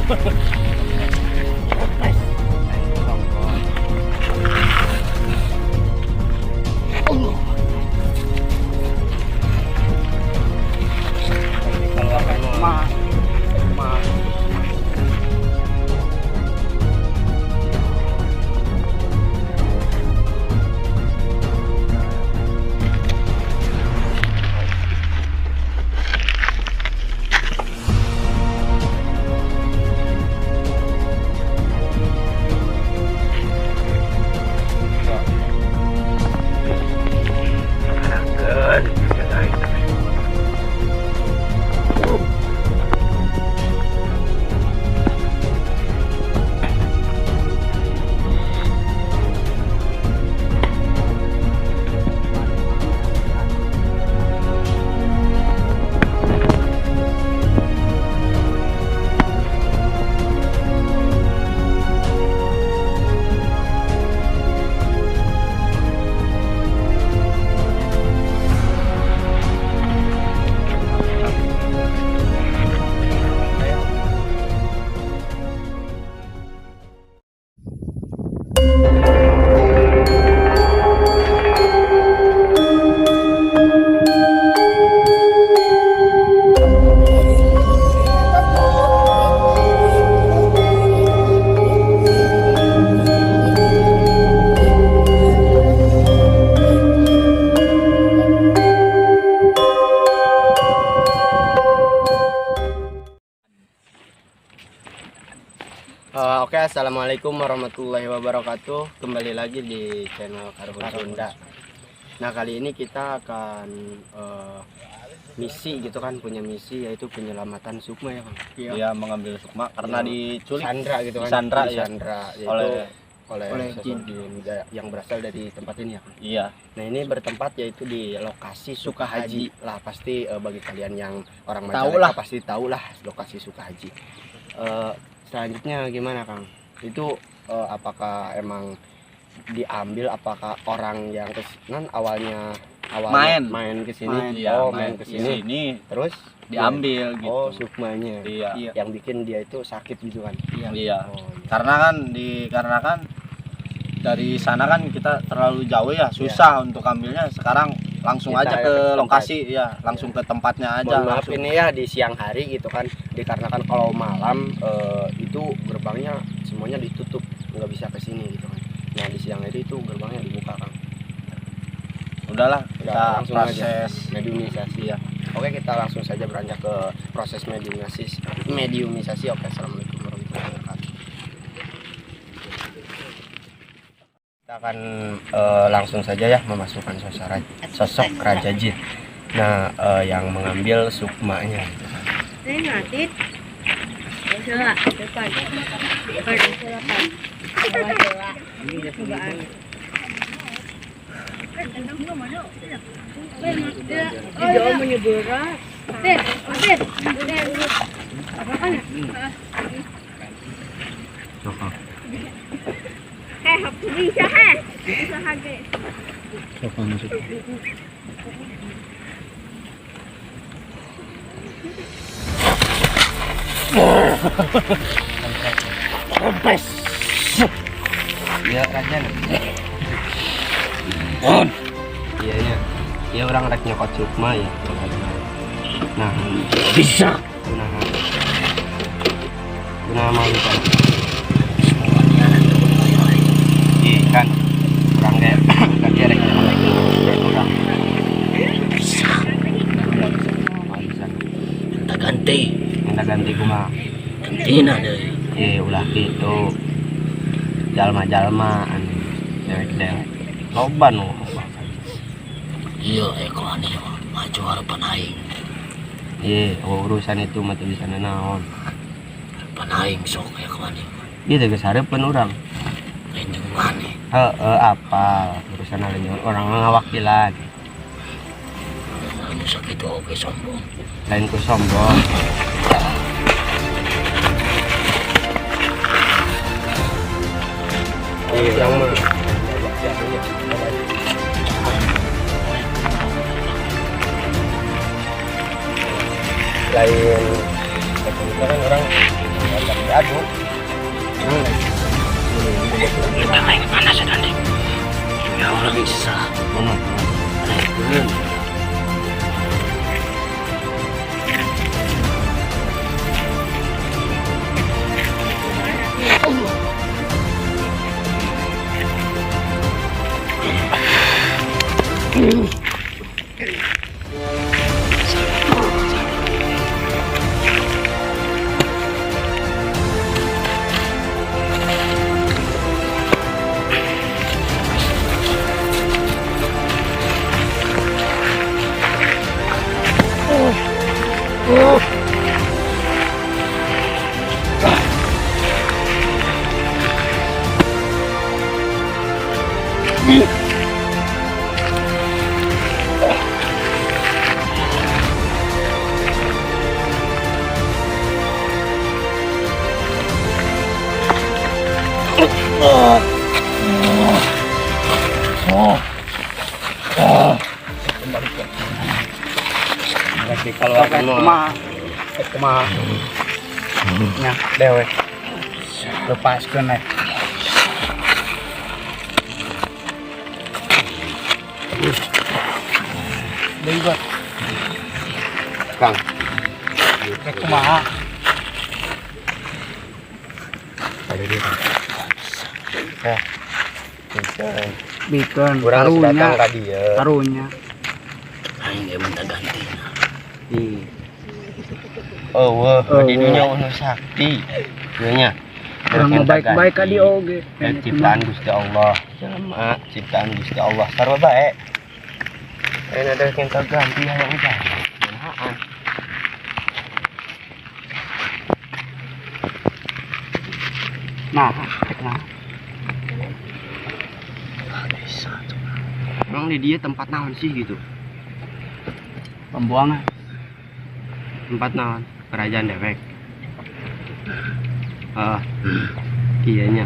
Ma ma. Kan, jagain. Oke, assalamualaikum warahmatullahi wabarakatuh. Kembali lagi di channel Karuhun Sunda. Nah, kali ini kita akan misi gitu kan, punya misi yaitu penyelamatan Sukma ya, Kang. Iya, mengambil sukma karena diculik. Sandra gitu kan. Disandra, ya. Disandra, yaitu oleh oleh, oleh sosok jin. Jin yang berasal dari tempat ini ya, Kang. Iya. Nah, ini bertempat yaitu di lokasi Sukahaji lah, pasti bagi kalian yang orang Tahu Majalengka lah. Pasti tahu lah lokasi Sukahaji. Selanjutnya gimana, Kang? Itu apakah emang diambil, apakah orang yang kes nan awalnya awalnya Main. Main ke sini? Main. Iya, Oh, main ke sini. Sini Terus diambil gitu. Oh, sukmanya. Iya. Iya. Yang bikin dia itu sakit gitu kan. Iya. Oh, iya. Karena kan dikarenakan dari sana kan kita terlalu jauh ya, susah untuk ambilnya. Sekarang langsung Kita aja ya ke ke tempat. Lokasi ya, langsung ke tempatnya aja Mohon maaf langsung. ini ya di siang hari gitu kan, dikarenakan kalau malam itu gerbangnya semuanya ditutup, nggak bisa ke sini gitu kan. Nah, di siang hari itu gerbangnya dibuka kan. Udahlah, Udah, kita langsung aja. Proses Mediumisasi ya. Oke, kita langsung saja beranjak ke proses mediumisasi. Mediumisasi. Oke, assalamualaikum warahmatullahi wabarakatuh. Kita akan langsung saja ya memasukkan sosok Raja Jin. Nah, yang mengambil sukmanya gitu kan. Ini depan. Depan, depan. Bawah, cobaan. Jauh menyeberang. Tit, tit, apaan ya? Sok. Eh, bisa heh. Bisa hage. Sok masuk. Rempes. Ya raja. On. Iya iya. Ya orang rek nyokot sukma ya. Nah, bisa. Nah. Nah, mau lupa. Iya kan. Kurang kayak kaki rek nyokot orang. Bisa. Bisa. Minta ganti. Minta ganti kumaha? Gantina deui. Iya, ulah gitu. Jalma-jalma anu dewek-dewek. Loba nu. Iya, eko aneh maju harapan aing. Iya, urusan itu mah teu bisa naon. Harapan aing sok eko aneh. Iya, geus hareupeun urang. Lain jeung maneh. Heeh, apal urusan lain orang ngawakilan. Anu sakitu oge sombong. Lain ku sombong. Iya, yang mah. Lain kan orang Diajak diadu. Kita main kemana sedang nih? Ya orang bisa. Ngomong. Naikkeun. Kalau kumaha? Kumaha? Nya dewek. Lepaskeun eh. Deui got. Kang. Rek kumaha? Ada dia. Ya. Bikeun Urang geus karunya. datang ka dieu. Karunya. Aing ge minta ganti. Ih. Oh, wah, di dunia anu sakti. Ieu nya. Urang mah baik-baik ka dieu oge. Ciptaan Gusti Allah. Jelema ciptaan Gusti Allah sarua bae. Ayeuna ada yang ganti hayang bae. Kumahaan? Nah, rek nah. Bisa. Emang di dia tempat naon sih gitu? Pembuangan. Tempat naon? Kerajaan dewek. Ah, iya nya.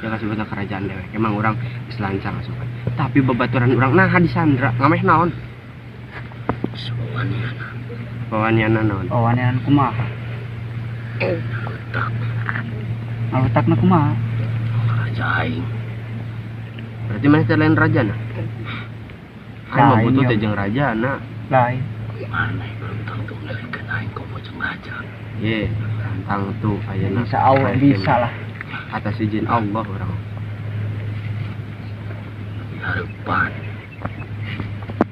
Ya kasebutna kerajaan dewek. Emang orang geus lancar asupan. Tapi babaturan urang nah disandra ngameh naon? Sewaniana. Bawaniana naon? Oh, anehan kumaha? Letak Ngalutakna kumaha? raja aing. Berarti mana teh lain rajana? Aing mah Lain, butuh ya. teh jeung rajana. Lain. Maneh belum tentu ngelikeun aing komo jeung raja. Ye, tantang tuh ayeuna. Insya Allah bisa lah. Atas izin Allah urang. Harapan.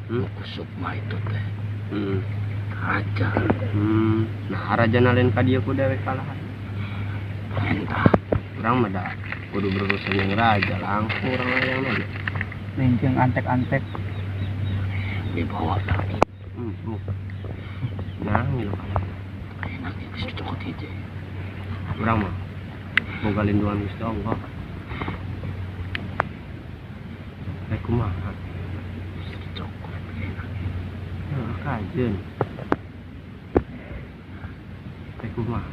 Hmm? Ku sukma itu teh raja. Nah, rajana lain ka dieu ku dewek kalahan. Entah. Urang mah da kudu berurusan jeung raja langsung urang hayang mah. Lingkeung antek-antek. Dibawa lagi. Nah, ngilu kalah. Enak geus dicokot hiji. Urang mah boga lindungan Gusti Allah. Eh kumaha? Geus dicokot enak. Heeh, kajeun. Eh kumaha?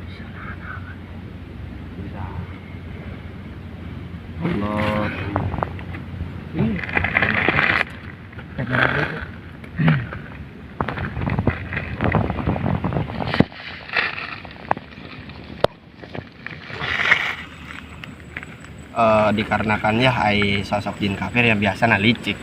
Bisa nahan. Bisa. Allah. Ih. Rek naon deui? Dikarenakan ya ai sosok jin kafir yang biasa nah licik.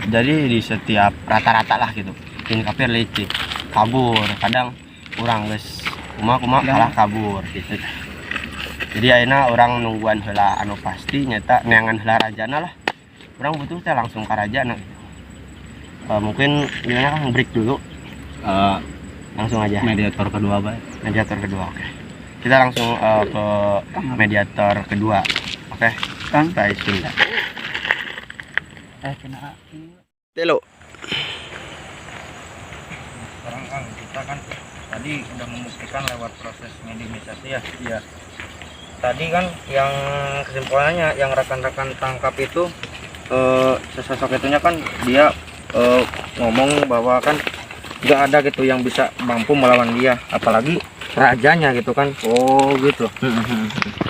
Jadi di setiap rata-rata lah gitu. Jin kafir licik, kabur. Kadang urang geus kumaha-kumaha kalah kabur gitu. Jadi ayeuna urang nungguan heula anu pasti nyata neangan heula rajana lah. Urang butuh teh langsung ka rajana gitu. Mungkin gimana Kang, break dulu. Langsung aja. Mediator kedua bae. Mediator kedua, oke. Kita langsung ke mediator kedua. Oke, Kang. Stay tune. Eh kena. Telo. Sekarang Kang, kita kan tadi udah membuktikan lewat proses mediumisasi ya. Iya. Tadi kan yang kesimpulannya yang rekan-rekan tangkap itu sesosok itunya kan dia ngomong bahwa kan nggak ada gitu yang bisa mampu melawan dia, apalagi rajanya gitu kan. Oh gitu.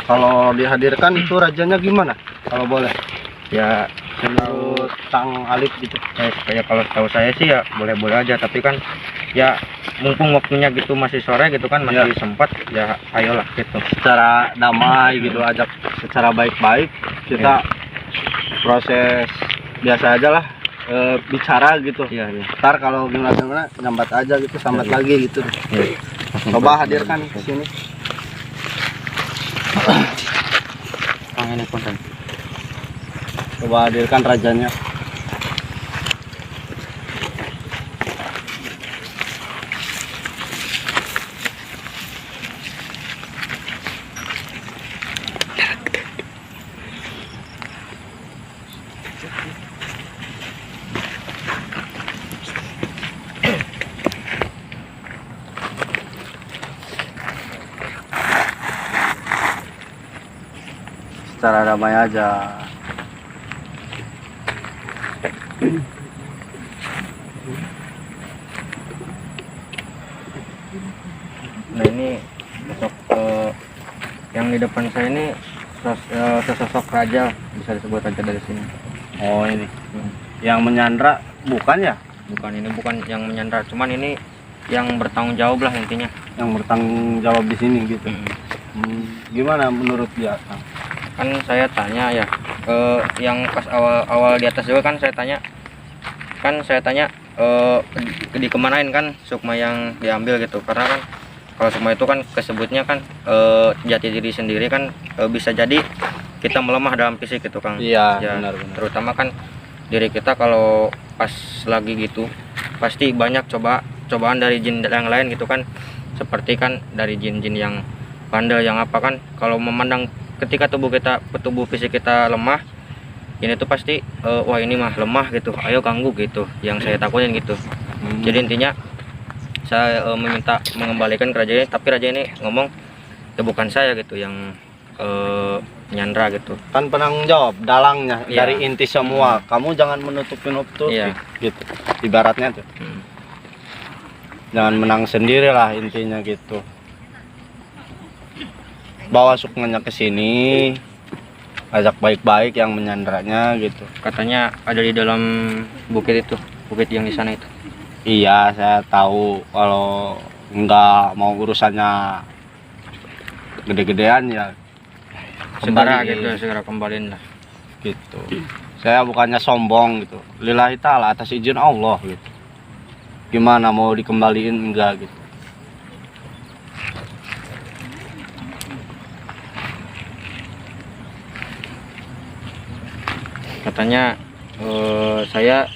Kalau dihadirkan itu rajanya gimana? Kalau boleh? Ya Menurut Kang Alif gitu. Kayak kalau tahu saya sih ya boleh-boleh aja, tapi kan Ya mumpung waktunya gitu masih sore gitu kan, masih sempat ya, ayolah gitu. Secara damai gitu, ajak secara baik-baik, kita proses biasa aja lah, bicara gitu. Iya. Ntar kalau gimana gimana nyambat aja gitu, sambat lagi gitu. Iya. Coba hadirkan ke sini. Kang, ini konten. Coba hadirkan rajanya. Secara damai aja. Nah, ini sosok yang di depan saya ini sesosok raja, bisa disebut raja dari sini. Oh, ini. Yang menyandra bukan ya? Bukan, ini bukan yang menyandra, cuman ini yang bertanggung jawab lah intinya. Yang bertanggung jawab di sini gitu. Gimana menurut dia? Kan saya tanya ya, yang pas awal-awal di atas juga kan saya tanya, dikemanain kan sukma yang diambil gitu, karena kan kalau sukma itu kan kesebutnya kan jati diri sendiri kan, bisa jadi kita melemah dalam fisik gitu Kang. Iya, Ya, benar-benar. terutama kan diri kita kalau pas lagi gitu pasti banyak cobaan dari jin yang lain gitu kan, seperti kan dari jin-jin yang bandel yang apa kan, kalau memandang ketika tubuh fisik kita lemah ini tuh pasti wah ini mah lemah gitu, ayo ganggu gitu, yang saya takutin gitu. Jadi intinya saya meminta mengembalikan ke raja ini, tapi raja ini ngomong ya bukan saya gitu yang nyandra gitu. Kan penanggung jawab dalangnya Iya. dari inti semua. Kamu jangan menutupi-nutupi gitu. Ibaratnya tuh. Jangan menang sendiri lah intinya gitu. Bawa sukmanya ke sini, ajak baik-baik yang menyandranya gitu. Katanya ada di dalam bukit itu, bukit yang di sana itu. Iya, saya tahu kalau nggak mau urusannya gede-gedean ya Segera kembaliin. gitu, segera kembaliin lah. Gitu. Saya bukannya sombong gitu. Lillahi ta'ala atas izin Allah gitu. Gimana mau dikembaliin enggak gitu. Katanya saya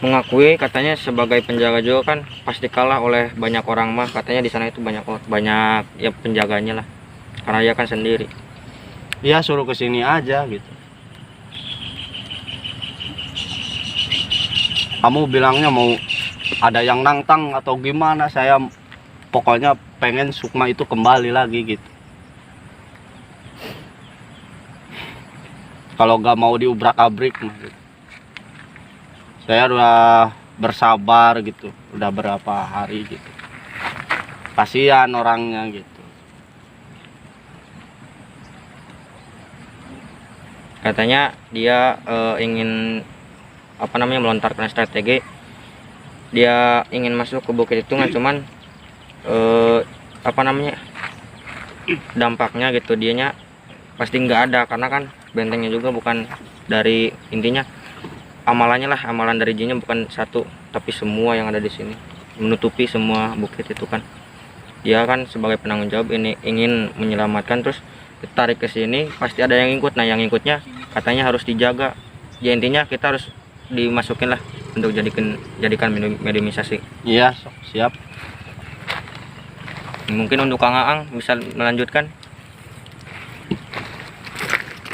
mengakui katanya sebagai penjaga juga kan pasti kalah oleh banyak orang mah, katanya di sana itu banyak ya penjaganya lah, karena dia kan sendiri. Iya, suruh ke sini aja gitu. Kamu bilangnya mau ada yang nantang atau gimana, saya pokoknya pengen sukma itu kembali lagi gitu. Kalau nggak mau diubrak-abrik mah gitu. Saya udah bersabar gitu, udah berapa hari gitu. Kasihan orangnya gitu. Katanya dia ingin melontarkan strategi. Dia ingin masuk ke bukit itu nggak cuman dampaknya gitu, dianya pasti nggak ada karena kan bentengnya juga bukan dari intinya amalannya lah, amalan dari jinnya bukan satu tapi semua yang ada di sini menutupi semua bukit itu kan. Dia kan sebagai penanggung jawab ini ingin menyelamatkan, terus ditarik ke sini pasti ada yang ikut. Nah yang ikutnya katanya harus dijaga ya, intinya kita harus dimasukin lah untuk jadikan mediumisasi. Iya, sok, siap. Mungkin untuk Kang Aang bisa melanjutkan.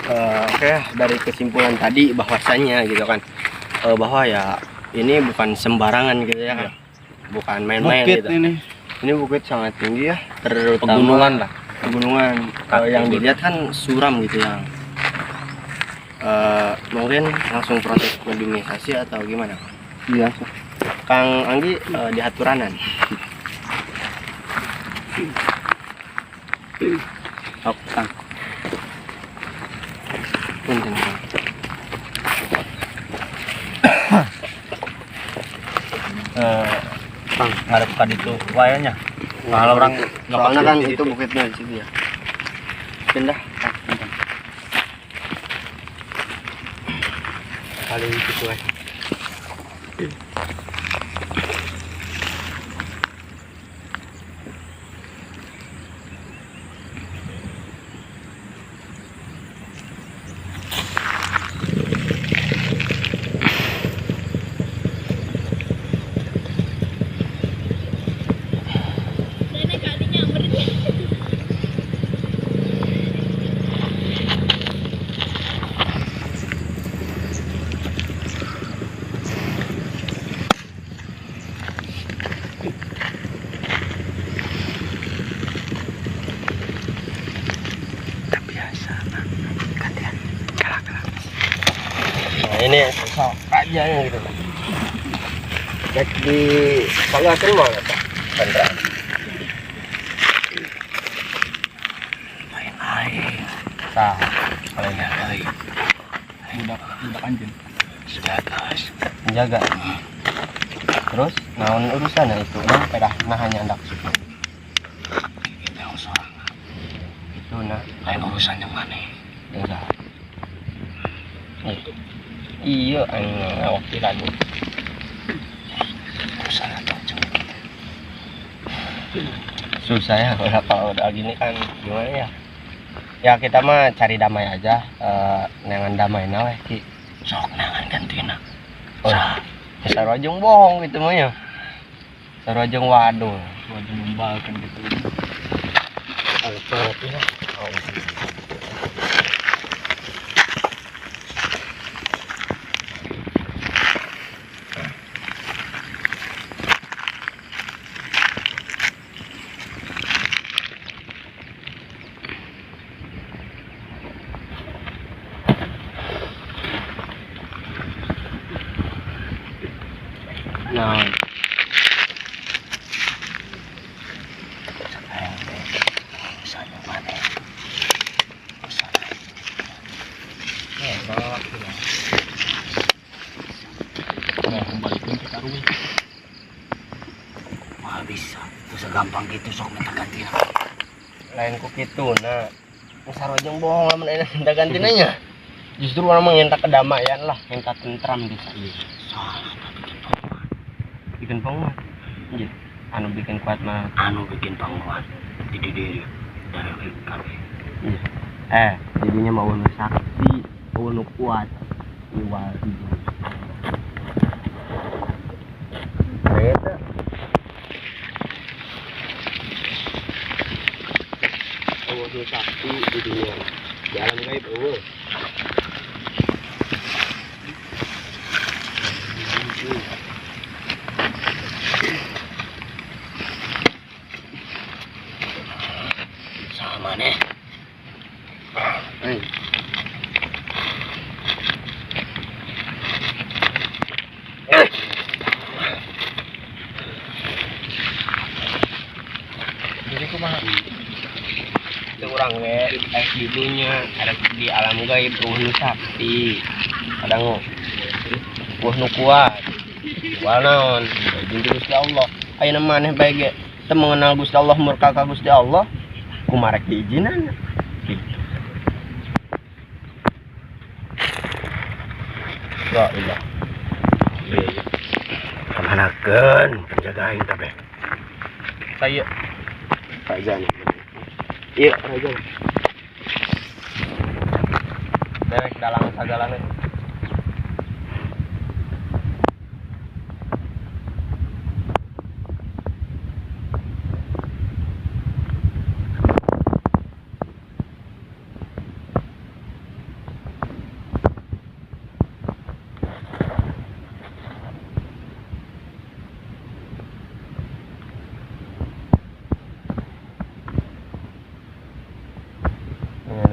Oke, dari kesimpulan tadi bahwasannya gitu kan, bahwa ya ini bukan sembarangan gitu ya kan, bukan main-main Bukit gitu. ini. Ini bukit sangat tinggi ya, terutama Pegunungan lah. Pegunungan. Kalau yang dilihat kan suram gitu ya. Mungkin langsung proses mediumisasi atau gimana? Iya. Kang Anggi di haturanan. Sok, Kang. Punten, Kang. Kang. Ngarep ka ditu wae nya. Kalau orang soalnya kan itu bukitnya di situ ya. Pindah. Paling gitu aja. Ini sosok raja yang gitu. Cek di Panggasan mau nggak Pak? Beneran. Lain air. Tah, lain air. Budak budak anjing. Sejagas. Menjaga. Terus naon urusannya itu? Nah, pedah nah hanya andak suku. Kita seorang. Itu nah. Lain urusan yang mana? Enggak. Iya, wakilan. Urusan atau susah ya kalau udah gini kan gimana ya? Ya kita mah cari damai aja, nangan damai nah weh ki. Sok nangan gantina. Oh, sarua jeung bohong gitu mah ya. Sarua jeung waduh. Sarua jeung membalkan gitu. Oh. Nah, wah bisa, itu segampang gitu sok minta ganti. Lain kok gitu, nah, sarua jeung bohong lamun ayeuna minta gantina nya. Justru urang mah minta kedamaian lah, minta tentram desa ieu. Salah, bikin penguat. Bikin penguat. Iya. Anu bikin kuat mah. Anu bikin penguat di diri dari kabeh. Iya. Jadinya mau nu sakti, mau nu kuat. Iwal hiji. Eta. Eueuh nu sakti di dunia. Di alam gaib eueuh. Sama nih. Jadi kumaha? Itu urang we di dunya, ada di alam gaib eueuh nu sakti. Kadang eueuh nu kuat. Wal naon? Jeung Gusti Allah. Ayeuna maneh bae ge teu mengenal Gusti Allah, murka ka Gusti Allah, kumarek diizinan gitu. La ilah. Iya iya. Kamanakeun penjaga aing kabeh. Saya Raja nih. Iya, raja. Derek dalang sagalana.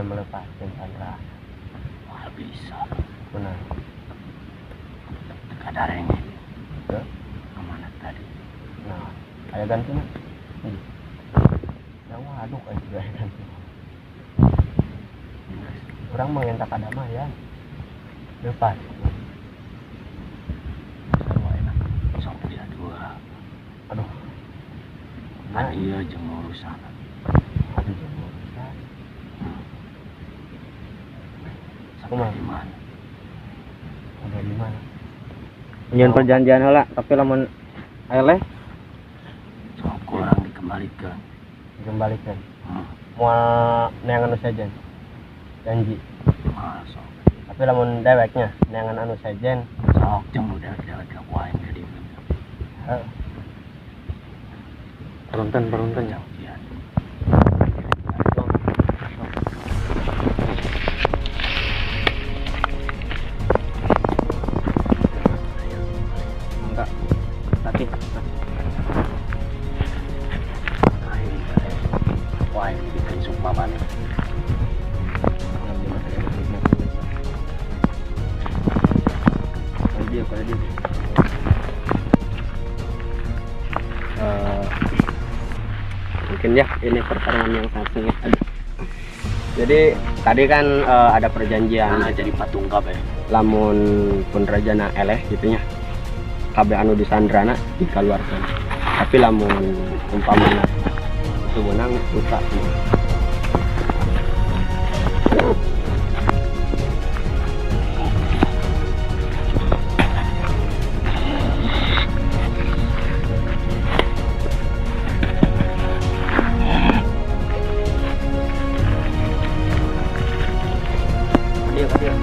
Melepaskan Sandra. Wah bisa. Benar. Kadarnya. Ya. Kemana tadi? Nah, ada gantinya. Nah, waduh, ada ganti. Orang mengentak kadamaian. Lepas. Sarua enak. Sok dia dua. Aduh. Kan iya jeung urusan. Aduh, jeung urusan. Sampai di mana? Udah di mana? Nyeun perjanjian heula, tapi lamun eleh sok kurang dikembalikan. Dikembalikan. Moal neangan anu sejen. Janji. Masuk. Tapi lamun deweknya neangan anu sejen sok jeung udah dewek ku aing jadi. Heeh. Perunten ya. Enggak. Tadi. Aing wae bikin sukma maneh. Dia. Mungkin ya ini pertarungan yang sangat sengit. Jadi tadi kan ada perjanjian. Nah, jadi patung kabeh. Lamun pun rajana eleh gitunya. Kabeh anu disandrana dikeluarkan. Tapi lamun umpamana itu menang buta semua. Dia.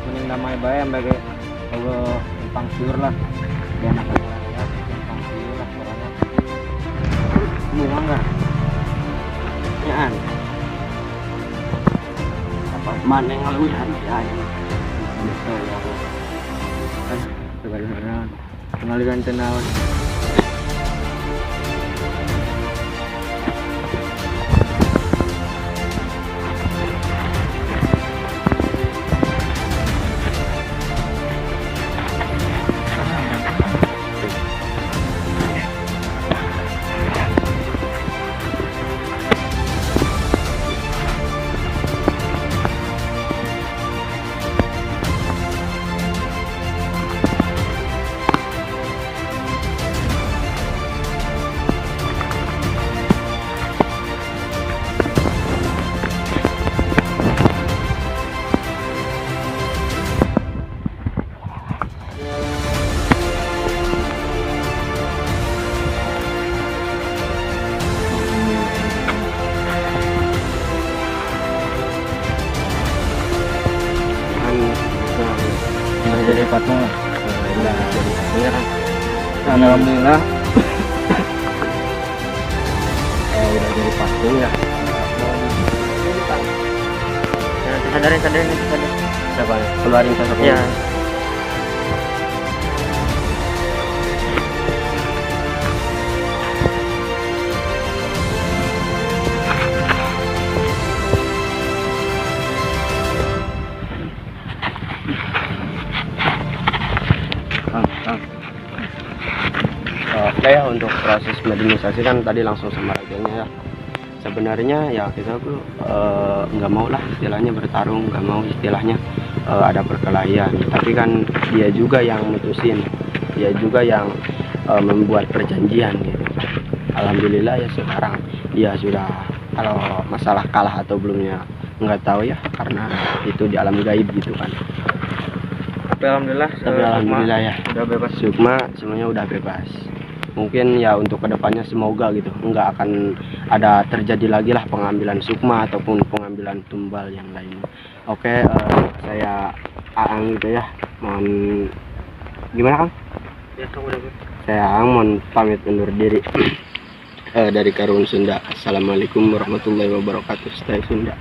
Mending damai bae ambek eueuh tumpang siur lah. Di anak ya, tumpang siur lah orangnya. Bunga enggak? Nyaan. Apa maneh ngaluhan ya aing. Bisa ya. Kan bagaimana? Pengalihan tenawan. Jadi patung Udah jadi patungnya kan. Alhamdulillah. Udah jadi patung ya. Sadarin sadarin. Siapa? Keluarin sosoknya. Ya. Oke ya, untuk proses mediumisasi kan tadi langsung sama rajanya ya. Sebenarnya ya kita tuh nggak mau lah istilahnya bertarung, nggak mau istilahnya ada perkelahian. Tapi kan dia juga yang mutusin, dia juga yang membuat perjanjian gitu. Alhamdulillah ya sekarang dia sudah, kalau masalah kalah atau belumnya nggak tahu ya, karena itu di alam gaib gitu kan. Tapi alhamdulillah, Tapi alhamdulillah ya. Udah bebas. Sukma semuanya udah bebas. Mungkin ya untuk kedepannya semoga gitu nggak akan ada terjadi lagi lah pengambilan sukma ataupun pengambilan tumbal yang lainnya. Oke, saya Aang gitu ya. Mohon gimana, Kang? Ya, sok udah. Saya Aang mohon pamit undur diri dari Karuhun Sunda. Assalamualaikum warahmatullahi wabarakatuh. Stay Sunda.